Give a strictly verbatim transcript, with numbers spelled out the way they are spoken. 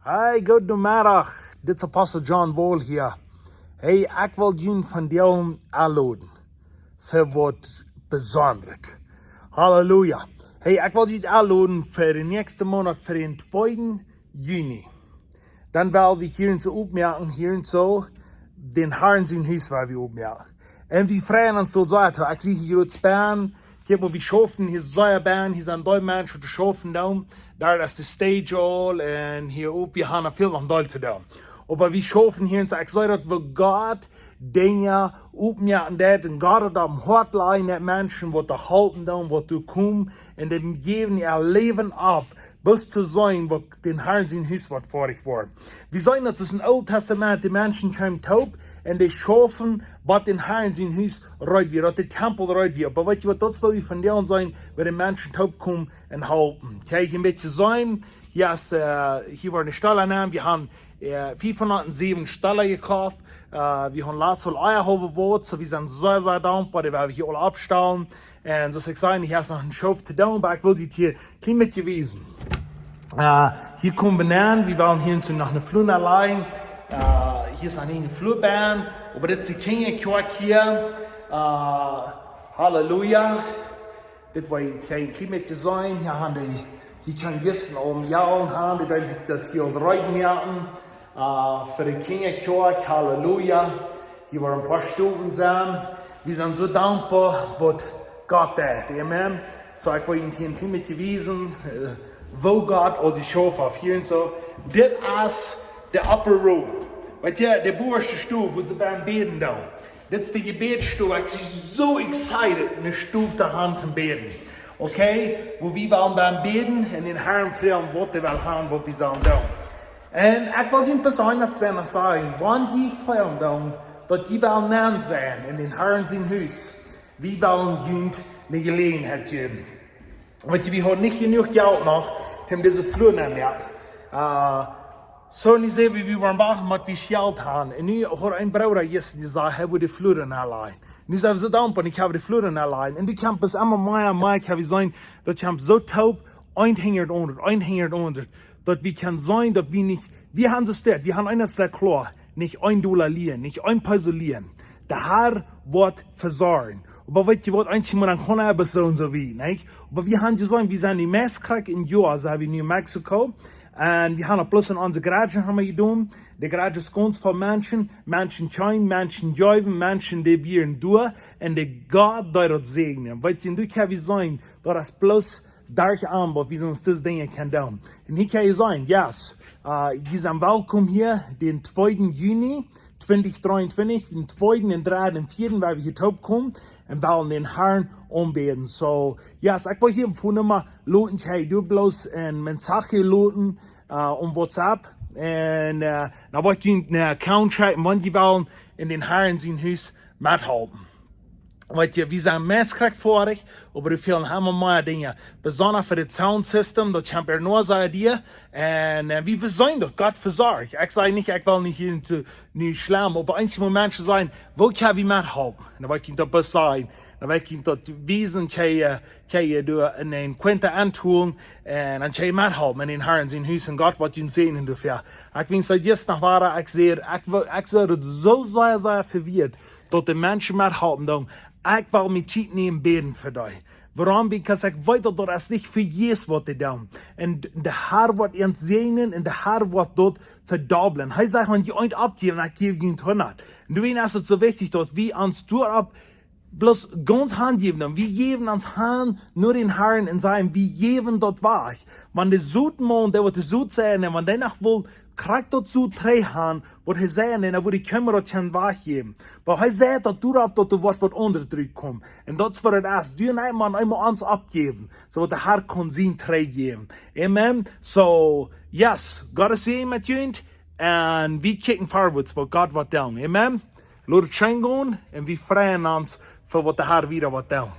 Hey, gooden Nomeddach. Dit es Apostel John Wall hia. Hey, ekj well junt vondoag enloden fa waut Besondret. Halleluja. Hey, ekj well junt enloden fa dän näakjsten Moonat, fa dän tweeden Juni. Dan well wie hia en soo opmoaken, hia en soo, dän Harn sien Hus well wie opmoaken. Un wie freien ons soo sea. Ekj sie hia groot Span. Kjikj mol, wie schaufen hia sea bie, hia sent dree Menschen waut schaufen doonen. Doa es de stage aul un hia uk, wie haben väl noch doll to doonen. Oba wie schaufen hia en soo, ekj see daut, woo Gott Dinja opmoaken deit un Gott haft aum Hoat lijen, daut Menschen waut to halpen doonen, waut to komen un dee jäwen äa Läwen opp, bloos to seenen waut dän Harn sien Hus woat foadich woaren. Wie seenen daut es em Oolen Tastament, de Menschen kjeemen toop un dee schaufen waut dän Harn sien Hus reed wia, daut de Tempel reed wia. Oba weetst du waut, daut es waut wie vondoag seenen, woo de Menschen toop komen un halpen. Kjikj, een bät seenen, hia es, äh, hia woaren de Stellen aun, wie haben, äh, fiefhundatsäwen Stellen jekoft, äh, wie haben latst aul Eia jehaut, soo wie sent sea, sea dankboa, dee well wie hia aul oppstalen. Un soo aus ekj säd, hia es noch een Schoof to doonen, oba ekj well dit hia kjlien bät wiesen. Äh, hia komen wie aun, wie wellen hia nu noch een Flua nenlajen. Äh, hia es noch nich een Flua bie, oba dit es de Kjinjakjoakj hia. Äh, Halleluja. Dit woa ekj hia een kjlien bät seenen. Hia haben dee, hia kaun jistren aul jaulen haben, dee deeden sikj daut hia aul reed moaken. Äh, fa de Kjinjakjoakj, Halleluja. Hia woaren een poa Stowen sennen. Wie sent soo dankboa waut Gott deit. Amen. Soo, ekj well junt hia een kjlien bät wiesen, äh, woo Gott aul dee Schoof haft hia en soo. Dit es de upper room. Weetst du, de bowaschte Stow, wua see bie bäden doonen. Dit es de Jebädsstow. Ekj sie soo excited, eene Stow to haben toom bäden. Okay? Wua wie wellen bie bäden un dän Harn froagen waut hee well haben, waut wie sellen doonen. Un ekj well junt besonda sajen, wan jie feelen doonen, daut jie wellen nenn sennen en dän Harn sien Hus, wie wellen junt eene Jeläajenheit jäwen. Weetst du, wie haben nich jenuach Jelt noch, om dise Flua to moaken. Äh, soo, nu sent wie, wie woaren wachten, waut wie Jelt haben. Un nu haud een Brooda jistren jesajcht, hee wudd de Flua nenlajen. Nu sent wie soo dankboa, ekj hab de Flua nenlajen. Un dee kjemt emma mea un mea, ekj hab jeseenen, daut kjemt soo toop, eent hinjat daut aundre, eent hinjat daut aundre. Daut wie kjennen seenen, daut wie nich, wie haben daut, wie haben eent daut kloa, nich een Dolla lieen, nich een Peso lieen. De Har woat vesorjen. Oba weetst du waut, eent mol dan kaun hee bloos soo un soo wie, nich? Oba wie haben jeseenen, wie sent nu meist krakjt een Joa, sent wie nu en Mexiko. Un wie haben daut bloos en onse garage haben jedonen. De garage es gaunz voll Menschen, Menschen kjeemen, Menschen jäwen, Menschen dee wieren doa. Un de Gott deed daut säajnen. Weetst du, un du kaust seenen, daut es bloos derch am waut wie ons dise Dinja kjennen doonen. Un hia kaun jie seenen, yes, äh, jie sent welkom hia, dän tweeden Juni twintich dreeuntwintich, dän tweeden un dredden un vieeden, wua wie hia toop komen un wellen dän Harn aunbäden. Soo, yes, ekj well hia een Phone Numma loten, hee deit bloos een Message loten, äh, opp WhatsApp. Un, äh, dan woa ekj junt een Account schekjen, wan jie wellen en dän Harn sien Hus methalpen. Weetst du, wie sent meist krakjt foadich, oba doa fälen emma mea Dinja. Besonda fa daut Sound System, daut kjemt ea no, säd hee. Un, äh, wie veseenen daut Gott vesorcht. Ekj saj nich, ekj well nich hia to, nich schlemm, oba eenje Menschen sajen, woo kaun wie methalpen? Un dan woa ekj junt daut bloos sajen. Dan woa ekj junt daut wiesen, kaun jie, äh, kaun jie doa en eene Cuenta aunhoolen, un dan kaun jie methalpen en dän Harn sien Hus un Gott woat junt säajnen doafäa. Ekj wensch daut jie noch wieren, ekj saj, ekj wo-, ekj saj daut soo sea, sea vewieet, daut de Menschen methalpen doonen. Ekj well mie Tiet nämen bäden fa dee. Wuarom? Because ekj weet daut daut es nich vejäfs waut dee doonen. Un de Har woat an säajnen un de Har woat daut vedobblen. Hee sajcht, wan jie eent oppjäwen, ekj jäw junt hundat. Un doawäajen es et soo wichtich daut wie ons doaropp bloos gaunz hanjäwen. Wie jäwen ons han no dän Harn un sajen, wie jäwen daut wajch. Wan de Sotmaun, dee woat de Sot seien, un wan dee noch well krakjt daut Sot trigj han, woat hee seien, un dan woat hee kjennen daut kjennen wajchjäwen. Oba hee sajcht daut doaropp, daut doa woat waut aundret trigjkomen. Un daut es waut et es. Du un ekj motten eemol ons oppjäwen, soo daut de Har kaun sien trigjjäwen. Amen. So, yes, Gott es hia met junt. Un wie kjikjen forwards waut Gott woat doonen. Amen. Lot et scheen gonen un wie freien ons fa waut de Har wieda woat doonen.